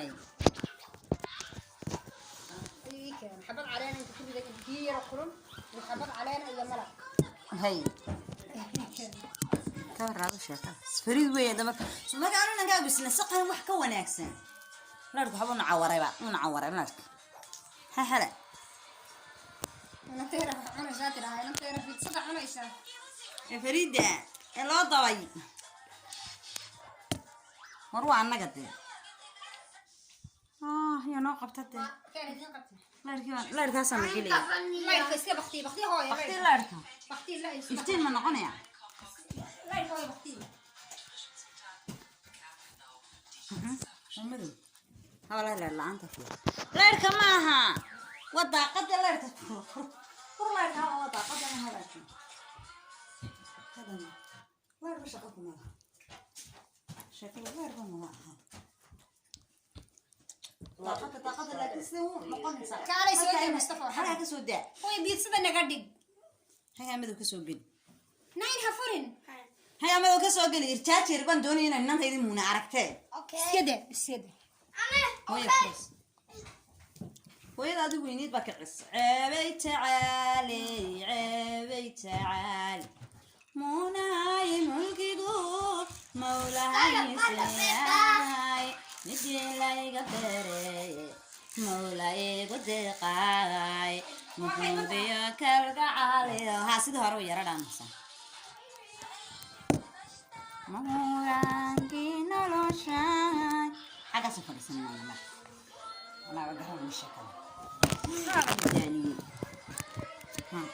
Hay. Ii keen xabad caleen inta ku riday, biyo yaro kulul iyo xabad caleen iyo malab. Hay, ka waraabo sheekada fariid weeye da. Marka so marka anu nankaagu isna saqan wax ka wanaagsan, larku waxba una cawarayba, una cawaray larka ha hala. Inanteera wax cunaysaa tiraa, inanteera fiidsada cunaysaa. Ee fariida ee loo dabay war waa annaga dee. Ah, yaa noo qabta dee? Keen idiin qabtay. Larkii baan, larkaasaa na gelaya. Layrka iska baktiye, baktiye hooyo. Bakti larka. Baktiye la iska. Iftiin ma noqonaya? Layrka hooyo, baktiye. Waa madow habala, leer la-aanta fiican leerka ma aha, waa daaqada leerka. Fur, fur, fur leerka. Haba waa daaqada ma leerka. Hadana leerka shaqo kuma laha, sheekada leerka ma aha, daaqada, daaqada. Laakiin sidee u noqonaysaa? Kaalay soo daa, Mustafa. Halkaa ka soo daa. Hooyo, biidsada naga dhig. Hagaa madow ka soo geli. Nayn ha furin. Hagaa madow ka soo geli. Irjaajeer baan doonaya inaan inantaydi muuna aragtee. Iska daa, iska daa. Hooya furs, hooyada adigu weyneyd baa kicis. Ceebay tacaaley, ceebay tacaali, muunaay mulkigu mawlahayseyaay, midii layga beereeye mawla igu deeqaay muxuubiyo kalgacaaliyo. Haa, sidii hore u yara dhaamasa mahuraankii noloshaay. Xaggaasoo fadhiisanayna marka anaaga garan sheekada daaliyey.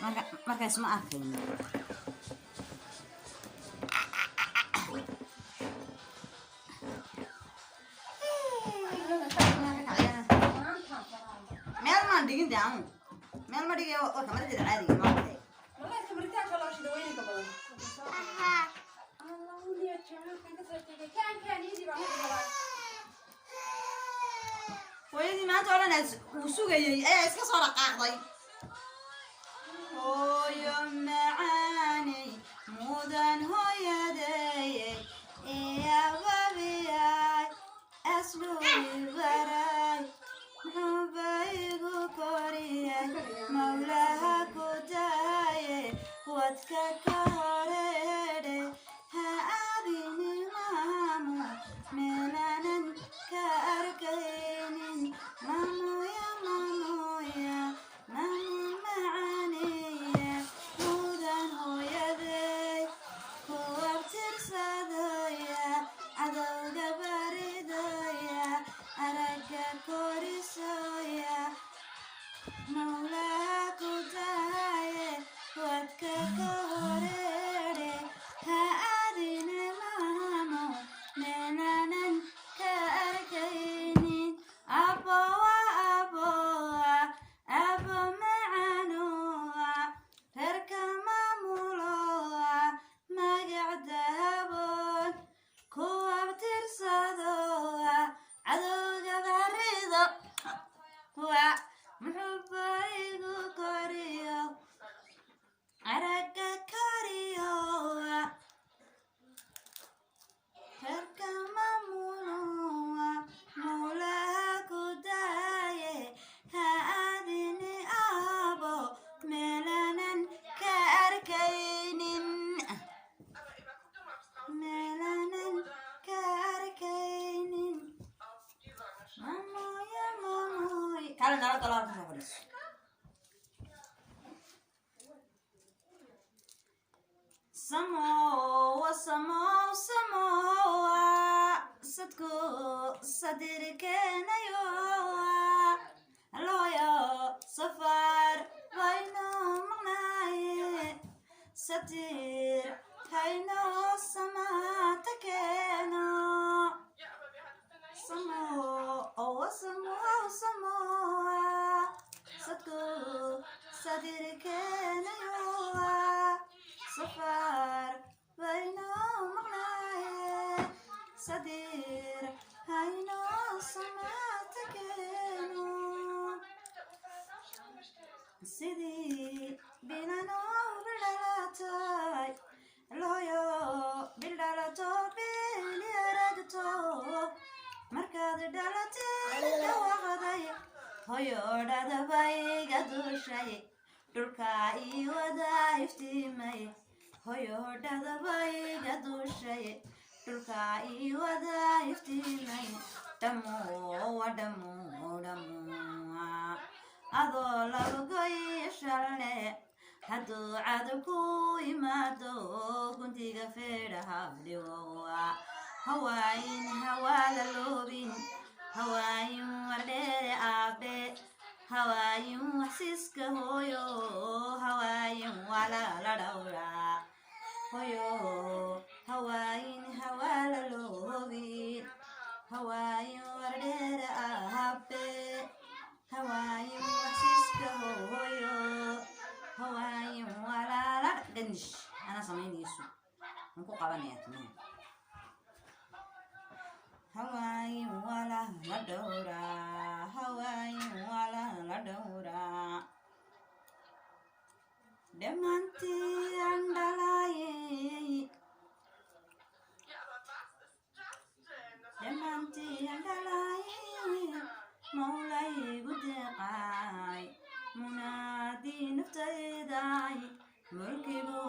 Marka markaas ma arkayno. Meel maan dhigin de, anu meel ma dhigay, waa kamaradeeda caadiga noo dhigay. Malaydka baritaanka loo shida weynka badan. Hooyadii maanta oo dhan aad uu sugayay ayaa iska soo dhaqaaqday. Hooyo macaaney, mudan hooyadeeyey, iyababiyay aslubi baray, muxuuba igu koriyay, mawlaha ku daaye wadka ka horeedhe ha aadini maamu meelanan ka arkaynin. Mamuya, mamuya, mamu macaneya, mudan hooyaday ku abtirsadaya, cadowga baridaya, aragga korisoya, mawlaha ku daaye wadka ka horeedhe ha aadine maamo meelanan ka arkaynin. Abowa, abowa, abo macaanowa, reerka maamulowa, magac dahaboon ku abtirsadowa, cadowga barido wa muxuuba igu koriyo, aragga koriyowa, reerka maamulowa, mawlaha ku daaye ha aadini aabo meelanan ka arkaynin, meelanan ka arkaynin. Mamoya, mamoy, kale nala galo, halka soo fadhiiso. Samowa, samow, samowa, sadku sadirkeenayowa, looyo safar bayno maqnaaye, sadir hayno samaata keeno. Samowa, samow, samowa, sadku sadirkeenayowa, safar bayno maqnaaye, sadir hayno samaata keeno. Sidii bilanoo bildhalatay looyo, bildhalato, bili aragto markaad dhalatay. Hoyoodhadaba iga duushay, dhulka ii wada iftiimay. Hoyoodhadaba iga duushay, dhulka ii wada iftiimay. Dhamuwa dhamu dhamuwa, adoo labagoy shalne, hadduu cadow ku yimaado, guntiga feedhaha dhigowa. Hawaayin hawaala loobin, hawaayin wardheere aabe, hawaayin waxsiiska hooyo, hawaayin walaala dhowraa hoyo, hawaayin hawaala loobin, hawaayin wardheere aabe, hawaayin waxsiiska hooyo, hawaayin walaala ganish. Anaa samaynayso, waan ku qabanayaa timaha. Hawaayin wala la dhowraa, hawaayin wala la dhowraa. Dhammaantii aan dhalaayay, dhammaantii aan dhalaayay, mawlaygu deeqaay, munaadii naftaydaay, mulkigu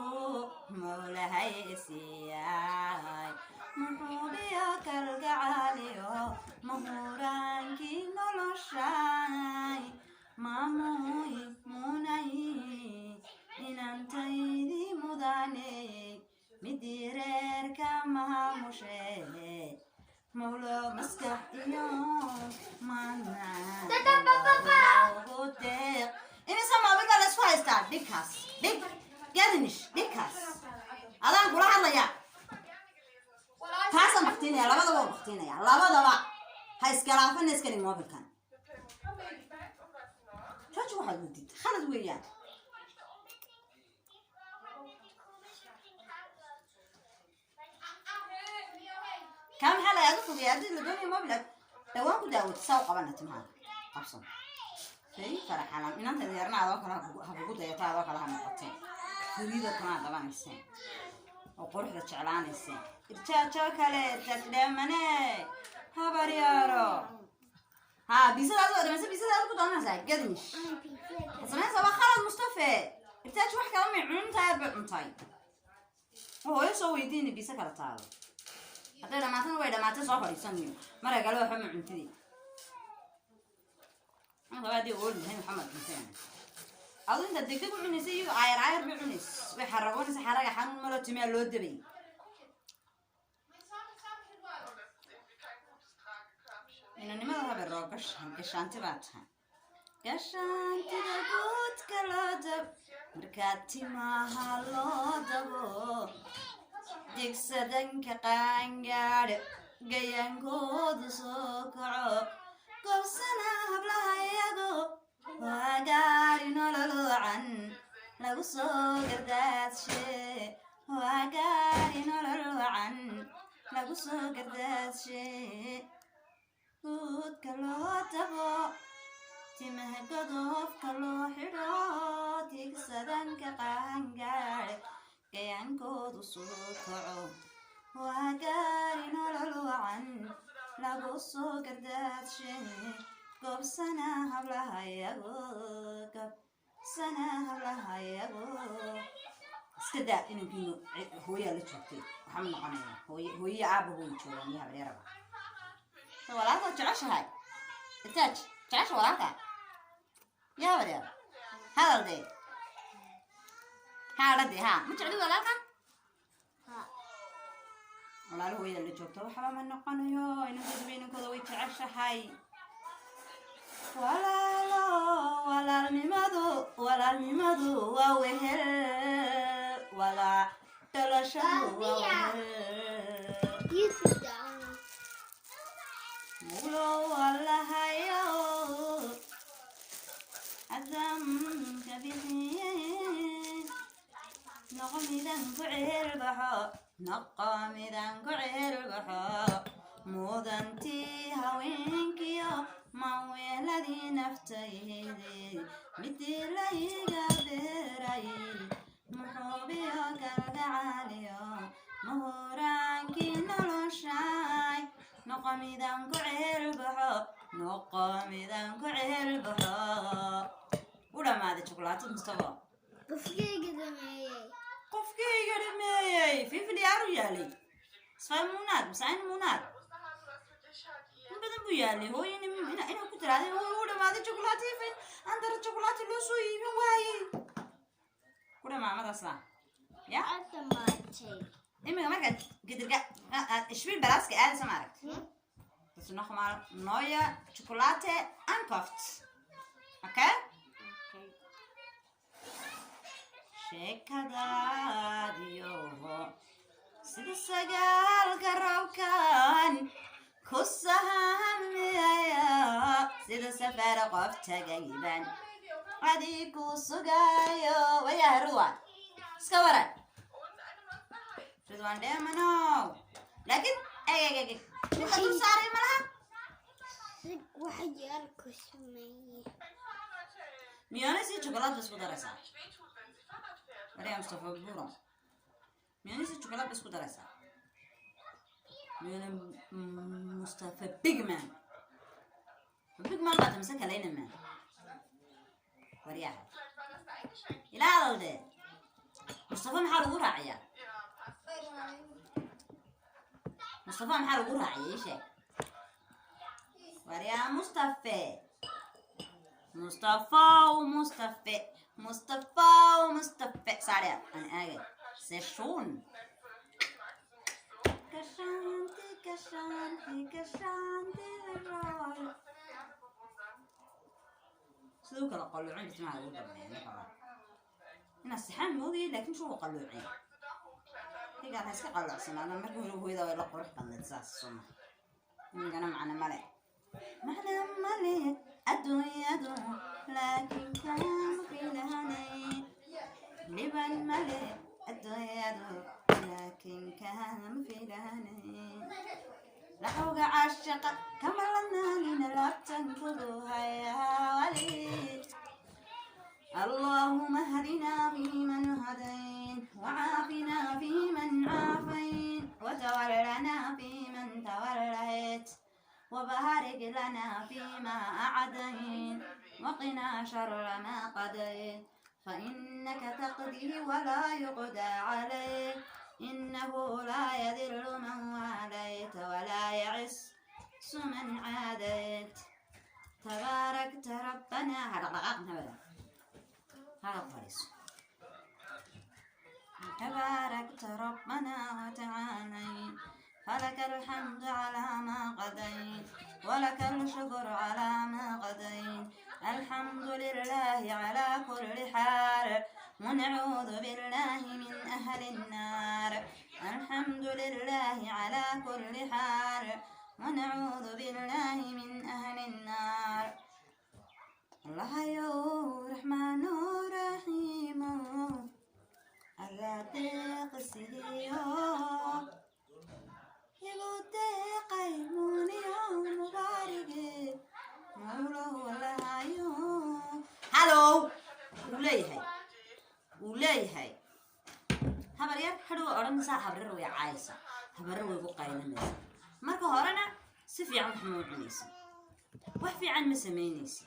mawlahay siiyay, muxuubiyo kalgacaaliyo mahuraankii noloshaay, maamuy munay inantaydii mudaney, midii reerka maamushe, mawlo maskax iyo maanaugu deeq. Imise moobil baa la isku haystaa? Dhigkaas dhig, gadinish, dhigkaas. Adaan kula hadlayaa, taasaan baktiinaya. Labadaba waa baktiinaya, labadaba ha iskalaafana. Iska dhig moobilkan, jooji. Waxaad wadid khalad weeyaan. Kaa maxaa lagaaga fogeeya? Haddii la doonayo moobil aad dhawaan ku daawatid, saa u qabana timaha, qabso fay faraxalan. Inanteeda yarna adoo kale ha kugu dayato, adoo kale ha noqotee, fariida timaha dabanayseen oo quruxda jeclaanayseen. Irjaajo kale tagdhamane habaryaaro ha biisadaadu waa dhamaysa, biisadaadu ku doonanaysaa. Gadnish samaynaysaa, waa khalad. Mustafe, irtaaj wax kala may cunin, taayar bay cuntay. Hooyo soo weydiini biise kala taalo. Hadday dhamaatana way dhamaatay, soo fadhiisanayo mara kale waxba ma cuntidii. Marka haddii ooli lahayn waxba ma cunteen. Adu intaad degdeg u cunaysa, iyadu caayar caayar bay cunays, way xaragoonaysa. Xaraga xanuun malo, timaa loo dabay. Inanimada habeer gashan, gashaanti baa tahay, gashaantida guudka loo dab, markaa timaha loo dabo, digsadanka qaangaadho, gayaankoodu soo kaco, goobsana hablaha iyago, waa gaari nolol wacan lagu soo gardaadshe, waa gaari nolol wacan lagu soo gardaadshe. Guudka loo dabo, timaha godofka loo xidho, tigsadanka qaangaadhe, gayaankoodu soo kaco, waa gaari nolol wacan lagu soo gardaadshe, goobsana hablaha iyago, gobsana hablaha iyago. Iska daa inankiinu, hooyaa la joogtay, waxaa ma noqonaya hooye, hooyiya aaba way joogaan iyo habaryaraba. So walaalkaad jeceshahay, irtaaj jecesha walaalka yaa habaryar? Hadal dee, haa dhade, haa, ma jeclid walaalka? Walaalo hooyada la joogto waxba ma noqonayo. Inankooduba inankooda way jeceshahay. Walaalo, walaalnimadu, walaalnimadu waa wehel, walaa dhalashadu waa wehel. Mulo walahayo cadamka bixiye, noqo midan ku ceelbaxo, noqo midan ku ceelbaxo, mudantii haweenkiyo maweeladii naftayde, midii layga beeray, muxuubiyo kalgacaaliyo mahuraankii noloshaay, noqo midan ku ceelbaxo. Noqo midaan ku ceelbaxo. U dhammaaday jukulaato, Mustafa. Qofkayga dhameeyey. Qofkayga dhameeyey. Fifil yaaru yaalay zwei Monat mise ein Monat, in badan buu yaalay. Hooyo inaa ku tiraahday, hooyo, u dhamaaday jukulaato, ifin andara jukulaato loo soo iibin waayey ku dhamaamadaasa ya. Aad dhamaatay. Imika markaad gidirga Spielplatz-ka aadaysa, ma aragt? Das ist nochmal neue Schokolade einkauft. Okay? Okay. Sheekadaadiyo sida sagaalka roobkan ku sahamiyaya, sida safar qof tagayban adigu sugayo. Wayaha Ridwan, iska waran Ridwan dheemanow, laakiin eg eg eg eg midka dul saaray ma laha. Wax yar ku sameeyey. Mayonnaise iyo chocolate ba isku daraysaa. Waryaa Mustafa Buro, mayonnaise iyo chocolate ba isku daraysaa. Mayonnaise. Mustafa big man, big man baata mise kalayna man? Waryaha, ilaa hadal dee. Mustafa, maxaa lagu raaciyaa? Mustafa, maxaa lagu raaciyay? Ii sheeg waryaa Mustafe. Mustafa, Mustafa, Mustafa, Mustafa. Saarya, aan aagay. Session. Gashanti, gashanti, gashanti, roy. Sidoo kale qalloocin timaha lagu dhameeya marka hore. Inaad saxaan moodayay, laakiin suu qalloocin. Higaan ha iska qaloocsanaada. Marka hore hooyada way la qurux badnayd saas suma. Imikana macna male. Macna male adduunyadu, laakiin kama filahanay. Dhiban male adduunyadu, laakiin kama filahanay. Laxawga caashaqa kama lanaanina, laabtan kugu hayaa wali. اللهم اهدنا فيمن هديت، وعافنا فيمن عافيت، وتولنا فيمن توليت، وبارك لنا فيما أعطيت، وقنا شر ما قضيت، فإنك تقضي ولا يقضى عليك، إنه لا يذل من واليت ولا يعز من عاديت، تباركت ربنا. هذا هذا هذا فارس. تباركت ربنا وتعاليت، فلك الحمد على ما قضيت، ولك الشكر على ما قضيت. الحمد لله على كل حال، ونعوذ بالله من أهل النار. الحمد لله على كل حال، ونعوذ بالله من أهل النار. الله يا رحمن رحيم، الله deeqsiiyo, igu deeqay muuniyo mubaarige mawlow walahayo. Hallow, wuu leeyahay, wuu leeyahay. Habar yar hadhow odhanaysaa, habrar way caayaysaa, habarar way ku qaylinaysaa. Marka horena si fiican wax ma u cunaysid, wax fiican ma samaynaysid.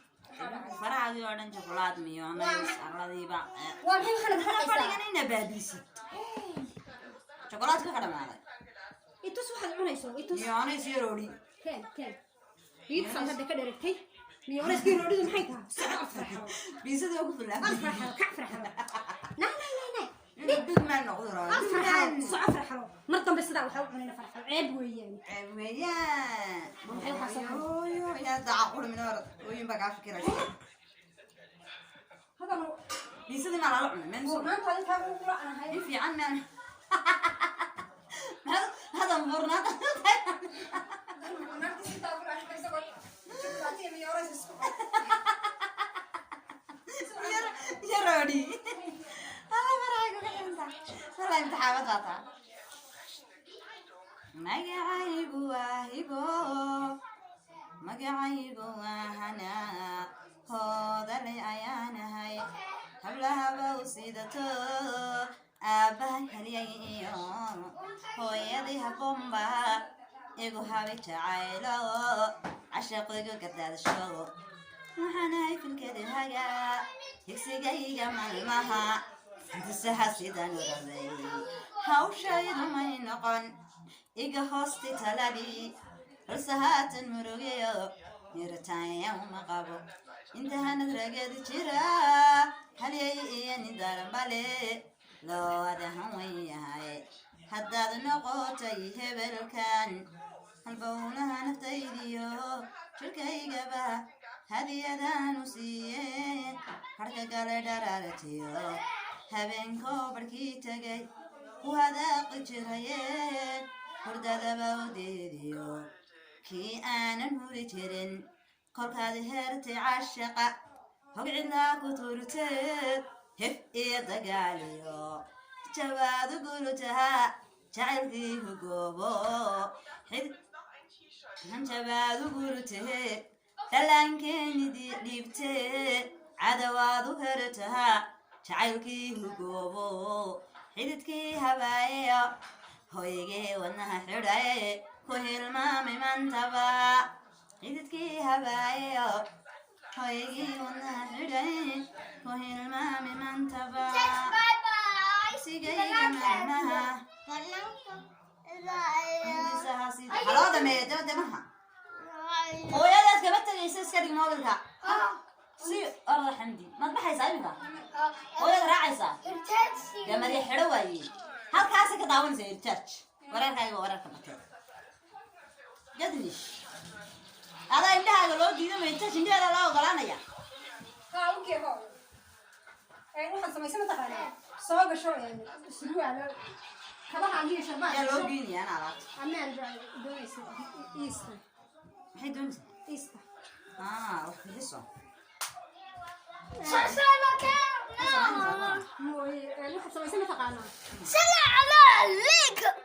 Farahaagii oo dhan jokolaad, mayonnaise, arladiiba. Waa maxay waxaad raqaysaa? Fadhigan ina baabiisid, jokolaadka ka dhamaaday. Itus waxaad cunayso, itus. Mayonnaise iyo roodhi. Keen, keen. Biibsan hadda ka dheragtay. Mayonnaise-kii roodhidu maxay tahay? Soco, farxo. Biisada waa ku Al filaa. Farxo, kac farxo. Na na na na. Inuu big man noqdo rabaa. Al farxo, soco farxo. Mar dambe sidaa waxaa u cunayna farxo. Ceeb weeyaan. Ceeb weeyaan. Maxay u qarsan? Yooyo, yaa daca qurmin orod ooyin baa kaa fikiraysa. Hadan. Biisadii maa lala cunay meen? Maanta adiga taa ugu la'anahay. In fiican meen hadan buurnaanta. Naagta si taa ugu la'anahay isagoo shukulaato iyo mayonnaise isku cun. Iyo roodhi alla maraay kuga xinta walla imtixaamad baa taa. Magacaygu waa Hibo, magacaygu waa Hanaa, hoodalay ayaanahay, hablahabow sidato. Aabbahay halyay iyo hooyadii habboonba igu habi jacaylo. Cashaqayga gardaadasho waxaanahay filkeeda hagaa higsigayga maalmaha hindisaha sidaan u rabay hawshaydu may noqon iga hoosti taladii, balse haatan murugayo miritaanya uma qabo intahanad rageed jira halyay iyo nin daranbale loo adahan wan yahay. Haddaad noqotay hebelkan halbownaha naftaydiyo jirkaygaba hadiyadaanu siiye harka gale dharaaratiyo habeenkoo barhkii tegay ku hadaaqi jirayeen hurdadaba udeediyo kii aanan huri jirin kolkaad heertay caashaqa hog cidlaa ku turteed hef iyo dagaaliyo jawaadu gulutahaa jacaylkii hugoobo xid hanjabaadu gurutee dhallaankeeni dhiibtee cadawaadu hertahaa jacaylkii hugoobo xididkii habaayeyo hoygee wadnaha xidhaye ku hilmaamay mantaba xididkii habaayeyo hoygii wadnaha xidhaye ku hilmaamay mantaba. Bye bye. Sigayga maalmaha haloo dhameeya daba demaha hooyadaad kama tegaysa. Iska dhig moobilka si orda. Xamdi, maad baxaysaa iminka? Hooyad raacaysaa dee. Marya xidho waaye, halkaasay ka daawanaysa irjaaj. Wareerkaaga waa wareerka batee gadnish. Adaa indhahaaga loo diido ma irjaaj indhaheeda loo ogolaanaya? Haa, okay, hooyo. Waxaan samaysan mataqaanaa, soo gasho surwaalo kabaha iyo sharbaha. Yaa loo geynaya ana alaabta? Amaan baa doonaysa iista. Maxay doonaysaa? Iista. Ah, wax bixiso. Mooye, waxaad samaysan mataqaanaa. سلام عليكم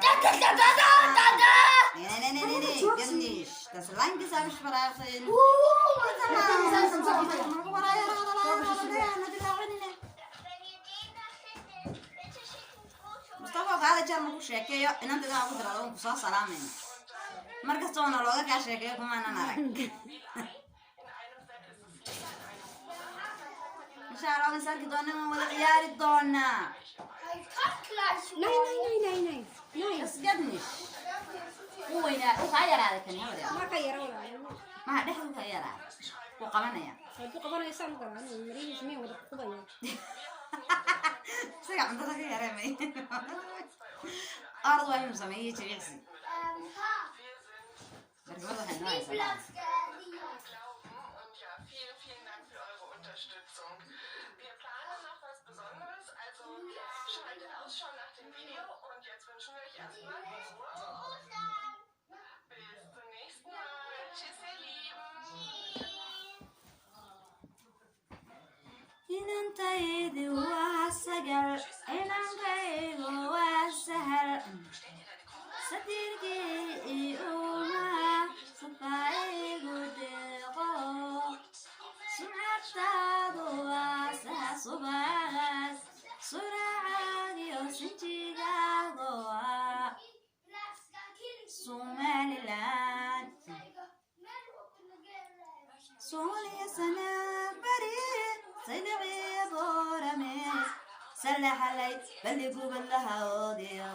da da da da da da da. Nee, nee, nee, nee, nee. Gadnish, das langzaam sprachen. Mustafa kaada jeer markuu sheekeeyo inanteeda ugu dirado un kusoo salaamayna. Mar kastoona looga kaa sheekeeyo kumaanan arag. Insha Allah waan is arki doonaa, waan wada ciyaari doonaa. Nay, nay, nay, nay, nay, nay. Isgadnish wuu weynaa, uu kaa yaraaday kani habar yar. Ma ka yara walaal. Maha, dhexdu kaa yaraaday, wuu qabanaya. Hadduu qabanaysaan u galaan marihiis miyaan wada qubaya? Isaga cuntada ka yareemay. Orod, waa inuu sameeyey jimicsi. Barkimada waxay noo haysaa. Und ja, vielen, vielen Dank für eure Unterstützung. Wir planen noch was Besonderes, also schaltet Ausschau nach dem Video und jetzt wünschen wir euch erstmal frohe Ostern. Bis zum nächsten Mal. Tschüss, ihr Lieben. Inantaydi waa sagal, inankaygu waa sahal, sadirkii uma safaigu deeqo sumcadaadu waa sahasubaas suracaagiyo sinjigaagu waa Somaliland. Soomaaliya sanaag bari saylaciya boorame salaxalay balligubadlahaodiyo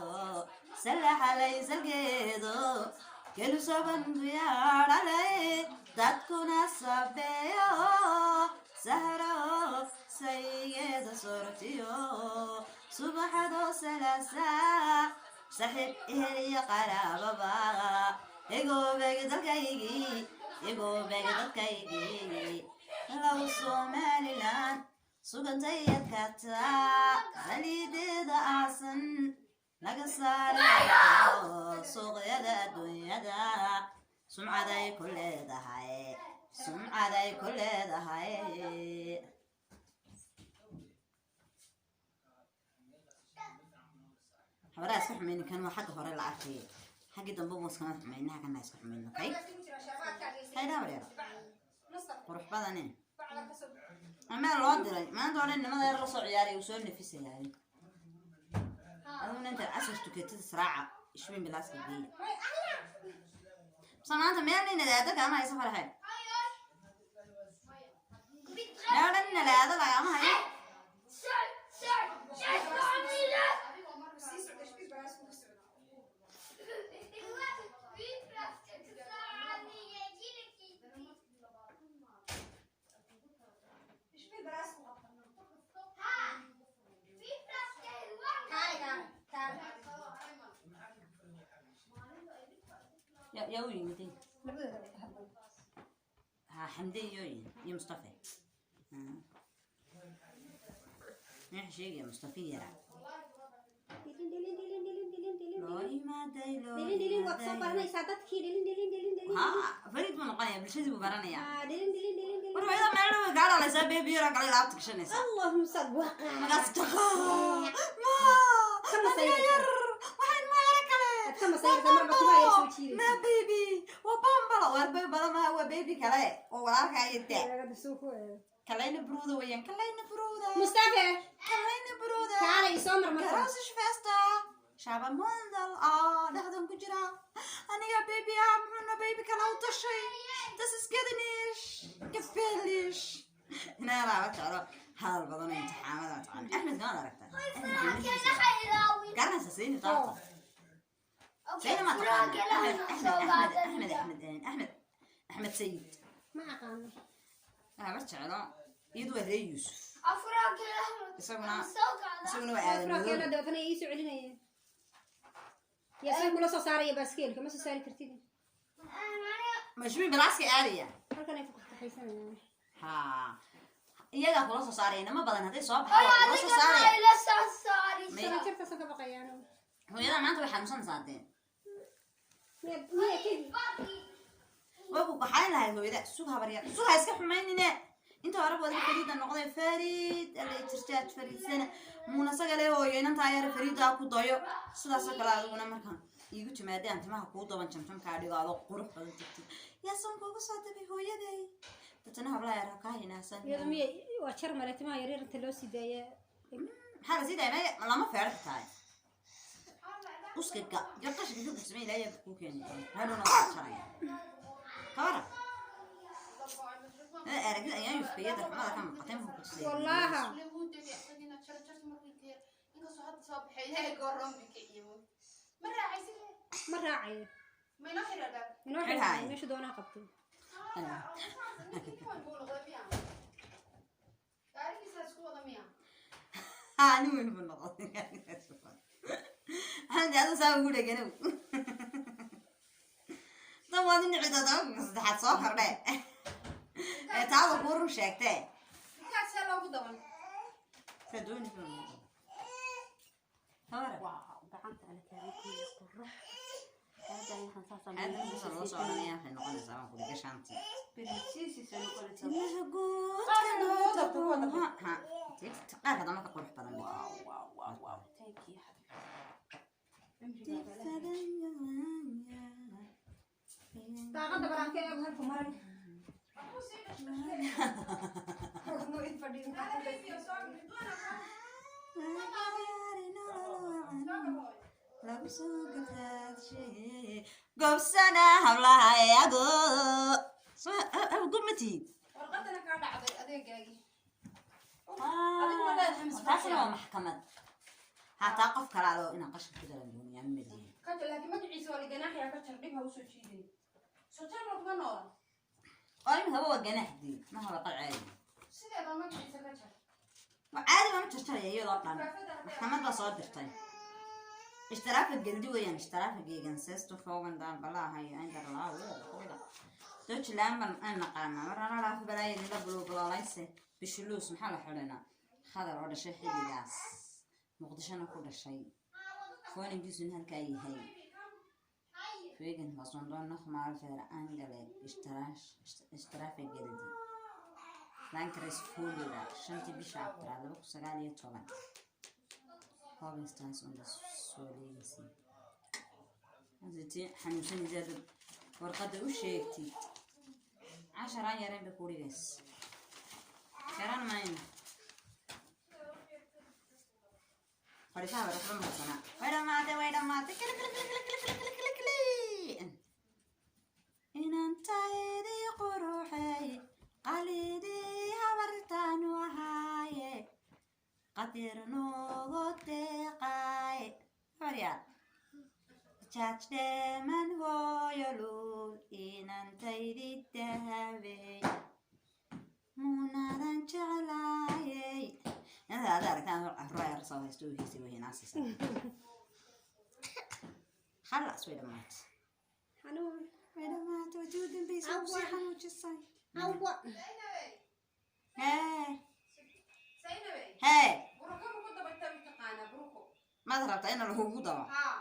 salaxalay salgeedo gelusoban kuyaadhalay dadkuna sabeeyo sahro saygeeda sortiyo subaxado salaasa saxiib ehel iyo qaraababa igoobeg dalkaygii, igoobeg dadkaygii low Somaliland sugantay adkaataa saliideeda aasan laga saarayo suuqyada adduunyada sumcaday ku leedahay, sumcaday ku leedahay. Habaraa iska xumaynin kan waa xagga hore la arkayay, xaggii dambe buu iskama xumaynin, halkan iska xumaynin. Okay, haydaa wareero qurux badane amee loo diray maanta oo dhan nimada yar la soo ciyaaray uu soo nafisayaay. Adiguna intaad casar tukatid israaca ishwiin bilaaska geeya. Samaanta meel inaad aado kaama hayso, Farxe. Meel dhan inaad aado lagama hayo. Sii socda, shbir baraas ku socda. Shbir baraas ku qabta. Kaale, kaale, kaale. Yaa u yimid? Labadooda wada hadlay. Ha, Xamde iyo Mustafa. Waxaan sheegaya Mustafa yara Dhilin dhilin dhilin dhilin dhilin dhilin loo dhilin. yimaaday, loo Dhilin dhilin waad soo yimaaday. baranaysaa dadkii, dhilin dhilin dhilin dhilin. Ha, Fariid buu noqonayaa, bulshadii buu baranayaa. Ah, dhilin dhilin dhilin dhilin. War hooyada meel dhow kaa dhalaysaa, beebi yara kale laabta gashanaysaa. Allahumma sal waqa. Markaas jaqa ma Kama aniga sayirta. yar waxaan ma yara kale. Aad kama sayirta, marba timaha yar soo jiidaysa. Ma baby waa bambalo, waar baby bala maha, waa baby kale oo walaalkaa iyo daa. Laga soo ku eego. Kalayna bruda weeyaan, kalayna bruda. Mustafa, Kalayna bruda. kaale isoo mar marka. Garoosi festa shaba mondal ah dhexdan ku jira aniga baby ah, muxuuna baby kale u tashay? Das ist gedenish gefährlich. Inaa laaba jeclo hadal badan oo imtixaamada taqaan. Axmed kamaad aragtaa? Garanaysa Sayni taata? Sayni ma taqaana? Axmed, Axmed, Axmed, Axmed, Axmed, Axmed Sayid. Ma aqaano. Laaba jeclo, iyadu waa reer Yuusuf, isaguna waa Aadan Afrakeena Madow. Dabeetana ii soo celinaya. Yaa soo kula soo saaraya baaskiilka, ma soo saari kartid. Mashruuc balaaska aadaya. Halkan ay ku kaxaysanayaan. Ha, iyagaa kula soo saaraya, inama badan hadday soo baxaan waa kula soo saaraya. Jaranjartaasaan ka baqayaan. Hooyada maanta way xanuunsanaysaa dee. Miya kedi? Way ku kaxayn lahayd hooyada. Sug, habaryar, sug, ha iska xumaynine. Inta hore wada Fariida noqday, Fariid alla jirtaad Fariidsana muuna sagale hooyo inantaa yara Fariidaa ku dayo. Sidaasoo kale adiguna markaan iigu timaadaan timaha kuu daban jamjamkaa dhigo, adoo qurux badan jirtid yaasan kuugu soo dabay hooyaday, dadna hablaha yar kaa hinaasan. Iyadu miya waa jar male, timaha yaryar inta loo sii daaya. Maxaa la sii daaya? Maya, lama feero xitaa uskaga iyo qashinka ka buuxsamay. Ilaahay kuu keeni doona, hadhowna waa jaraya. Kabara aragtida ayaan yufkaya darxumada ka muuqatay muxuu ku tusayay? Wallaaha. Ma raacayo. Inoo Xidhaay. xidhaay meesha doonaha qabtay. Ha, nin weyn buu noqday. Hadi adu saa ugu dheganow, tan waad inici doontaa saddexaad soo kordhe ee taada kuu run sheegtee saa doonaysa. Kabara. Gacanta ala taagan qurux. Aad waxaan saas Aad inta loo soo odhanaya waxay noqonaysaa waan kuli gashaanti. Princess ay noqonaysaa. Timaha guudka noo ha qaarka dambe ka qurux badan bay tahay. Wow, thank you. Cimriga. Daaqada baraanka eeg halku maray. Fadhiyo. Lagu soo gabsaadshay gobsana hablaha eego gob ma tihid. Warqadana kaa dhacday adeegaagii. Taasina waa maxkamad hataa qof kale adoo inaan qashin ku daran doonaya madiin. Kaja, laakiin magaciisa waa la ganaaxayaa, ka jar, dhib ha usoo jiidin. Soo jar ma kuma noola. Oo imika waa ganaxdii, maha warqad caadi. Sideeda magaciisa ka jar. Waa caadi baan u jarjaraya iyadoo dhan, maxkamad baa soo dirtay. Ishtiraafa geldi weeyaan, ishtiraafa geegan seestu foogan daan balaahayo indar laa Deutschland baan aan naqaanaa marana dhaafa balaayadii la buluubuloolayse bishuluus. Maxaa la xidhanaa? Khadar oo dhashay xilligaas Muqdishona ku dhashay, fooninkiisuna halkaa yahay Wegen was nochmal verangelegt ishtiraafa geldi Lankres Fulida 5-tii bisha Abraal 2019 Hovenstans under Soleisi hadii xanuunsanaysa dad warqadda u sheegtid casharaan yareen bay ku dhigays garan mayno. Fadhiisaha waxba mahadsanaa, way dhamaatay, way dhamaatay. Kili kili kili kili kili kili kili kili. Inantaydii quruxay, qalidii habartaanu ahaaye, qadir noogu deeqaaye. Habaryaal, jaajdeeman hooyo luul, inantaydii dahabey, muunadan jeclaayey. Inanta aad aragtaan carruur yar soo haysto u hiisay, way hinaasaysaa. Khalas, way dhammaatay. Xanuun. Way dhammaatay, watii u dambeysay u sii xanuujisay. Awa. Hee hee. Buruko ma ku dabatay taqaanaa buruko? Maad rabtaa in lagugu dabo? Haa.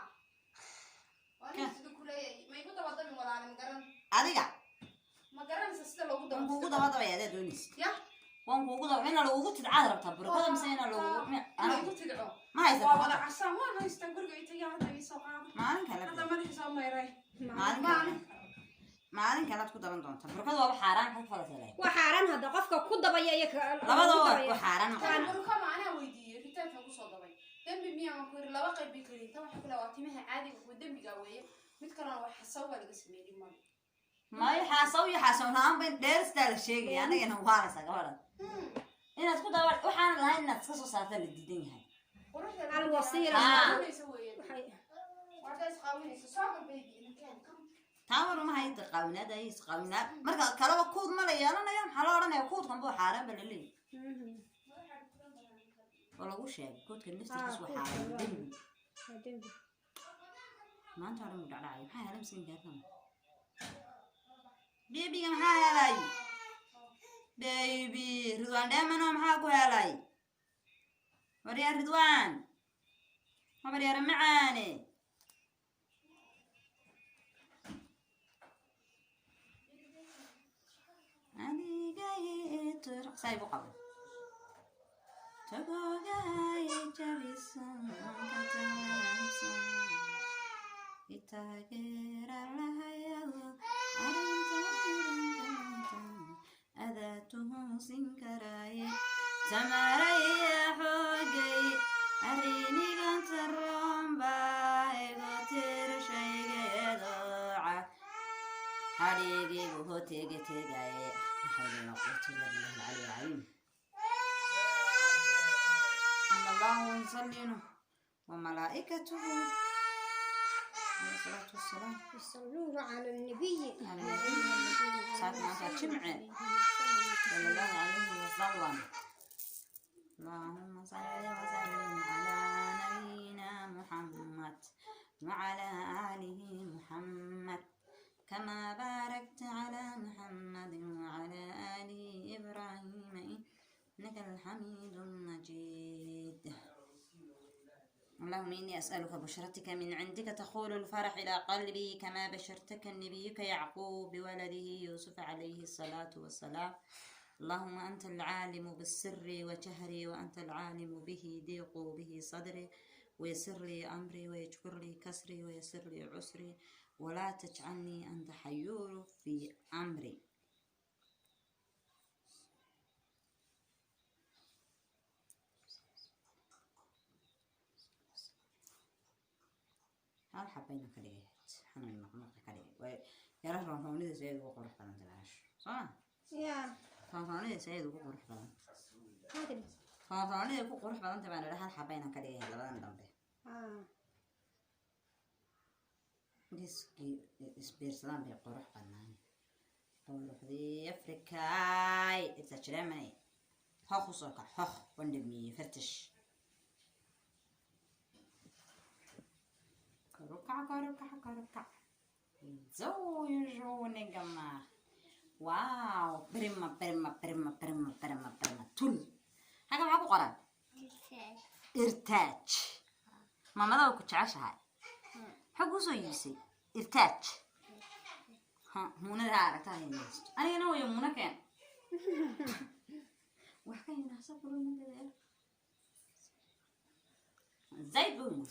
Waa nin sida ku leeyahay. Ma igu dabadabi walaale, ma garan. Adiga. Ma garanaysa sida loogu Waan dabo? kuugu dabadabaya adaa doonaysa. Ya. Waan kuugu daba ina lagugu tidcaad rabtaa burukada mise ina lagugu In lagu tidco. Ma Waa haysataa? Wada casaan waan haystaa guriga inta hadda ii soo qaado. Maalin kale. Hadda madaxii soo mayray. Maalin kale, maalin kalead ku daban doonta. Burukada waaba xaaraan ka falasele. Waa xaaraan hadda qofka ku dabaya iyo Labadaba ku dabaya. waa xaaraan maqan. Buruko ma anaa weydiiyey ritaanka ku soo dabay. Dembi miyaa waan ku yiri laba qayb bay kaliin. Tan waxay ku leedahay waa timaha caadiga kuwa dembiga weeye. Mid kalena waa xasaw baa laga sameeyey dhib male. Mayo xaasaw iyo xaasaw la-aan bay dheeristaa la sheegaya. Anagana waalasa gabadha inaad ku daba waxaan lahayn inaad iska soo saarta la diidan yahay. Quruxda Alwasiira. qaawinaysa weeye. Waxay Waa daa isqaawinaysa. Soo gal baby inankaan. Taawar uma hayda qaawinaad ay isqaawinaad marka kaleba kuud ma la yeelanayo. Maxaa loo odhanaya? Kuudkan buu xaaraan ba la leeyahy oo lagu sheegay kuudka naftirkiisu waa xaaraan dembi. Waa dembi. Maanta oo dhan buu dhacdhacay. Maxaa helay miskiinka halkan? Babyga maxaa helay? Baby Ridwaan dheemano maxaa ku helay? Waryaa Ridwaan, habaryaara macaane. Aniga saay buu qabay tagogay jabisan ka taabsan itaageera lahayago arrinta adaa tuhunsin karaaye tamaraya xoogay arrinigan taroomba ego tirshaygeedoca xadhigigu hotege tegaye. La xawla walaa quwata illa billahi alcali alcaliim. إن الله يصلي وملائكته عليه الصلاة والسلام. يصلون على النبي. على النبي ساعة ما جمعة صلى الله عليه وسلم. اللهم صل وسلم على نبينا محمد وعلى آله محمد كما باركت على محمد وعلى آل إبراهيم إنك الحميد المجيد. اللهم إني أسألك بشرتك من عندك تخول الفرح إلى قلبي كما بشرتك نبيك يعقوب بولده يوسف عليه الصلاة والسلام. اللهم أنت العالم بالسر وجهري وأنت العالم به ضيق به صدري، ويسر لي أمري ويجبر لي كسري ويسر لي عسري، ولا تجعلني أنت حيور في أمري. Hal xabaynu ka dhigay xanuun maqmaqa ka dhigay. Way yara roonroonidiisa aad ugu qurux badan tahay soo ma? Ya. Roonroonidiisa aad ugu qurux badan. Maxaa tiri? Roonroonida ku qurux badan tahay baan idhi. Hal xabaynan ka dhigay labadan dambe. Iskii isbiirsadaan bay qurux badnaan. Quruxdii Afrikaay inta Germany hoch usoo kac hoch wandhamiye fartish korukac korukac korukac zawjunigama. Wow, prima prima prima prima prima prima tul. Halkan maxaa ku qoran? Irtaaj. Mamada waa ku jeceshahay. Maxaa kuu soo iibisay? Irtaaj. Ha muunada aragtaa haynaysto. Anigana wayo muuna keen wax ka hinaasa kulunanteeda zaid buu.